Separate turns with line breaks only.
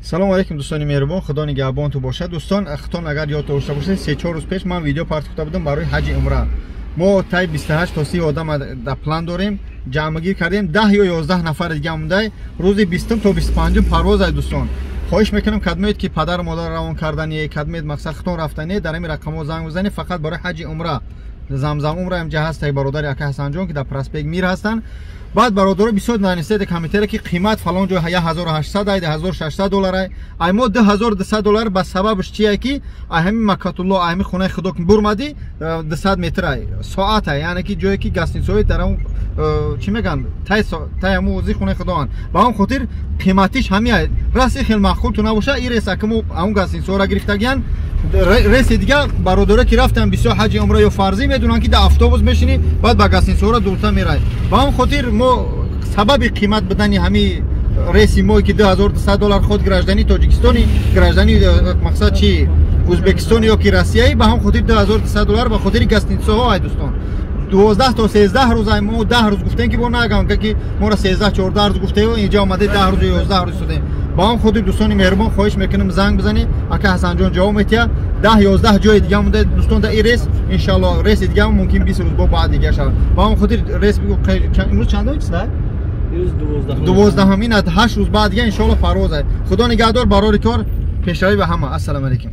Салом алейкум, дӯстони меҳрубон, худо нигаҳбонту бошад. Дӯстон, хитон агар ёд дошта бошед, 3-4 рӯз пеш ман видео партохта будам барои ҳаҷи умра. Мо тай 28 то 30 одам дар план дорем, ҷамъгир кардем, 10 ё 11 нафар дига мондай. Рӯзи 20 то 25 парвоз ай, дӯстон. Хоҳиш мекунам, кадмед ки падару модар равон кардани, кадмед мақсад хитон рафтани, дар ҳамин рақамҳо занг бизанед, фақат барои ҳаҷи умра. Замзам умра инҷа ҳаст, ай бародари ака Ҳасанҷон, ки дар проспект Мир ҳастанд. Баъд бародаро бисёр нанисед комментаре, ки қимат фалон ҷой 1800 ай, 1600 доллар ай. Ай мо 2200 доллар. Ба сабабш чие, ки ай ҳамин Макатулло, ай ҳамин хонаи худо ки бурмадӣ, 200 метр ай, соат ай, яъне ки ҷое ки гостиницаҳои дар он чӣ мегӯянд, тай ҳамун ози хонаи худоанд. Ба ҳамон хотир қиматиш ҳами ай. Раст хел маъқулту набоша, и рейс ака мо ҳамун гостиницаҳоро гирифтагиян. Рейси дига бародаро ки рафтан бисёр ҳаҷи умра ё фарзӣ, медонанд, ки дар автобус мешинӣ, баъд ба гостиницаҳоро дурта мерай. Ба ҳамон хотир мо сабаби қимат будани ҳами рейси мо, ки 2200 доллар, худ граждани Тоҷикистони, граждани мақсад чи, Ӯзбекистони ё ки Россияи, ба ҳамон хотир 2200 доллар, ба хотири гостиницаҳо ай, дӯстон. 12 то 13 рӯз ай. Мо 10 рӯз гуфтем, ки бо нагам, ки моро 13 14 рӯз гуфтем, инҷа омаде 10 рӯз ё 11 рӯз шудем. Ба ҳамон хотир, дӯстони меҳрубон, хоҳиш мекунам, занг бизанед, ака Ҳасанҷон ҷавоб метиҳад. 10 11 ҷои дига монда, дӯстон, да и рейс. Иншалло, рейси дига мумкин 20 рӯз бо баъд дига шавад. Ба ҳамон хотир рейс имрӯз чандум чиста? 12-ҳам. Ин 8 рӯз баъд дига, иншалло, парвоз ай. Худо нигаҳдор, барори кор, пешравӣ ба ҳама. Ассалому алайкум.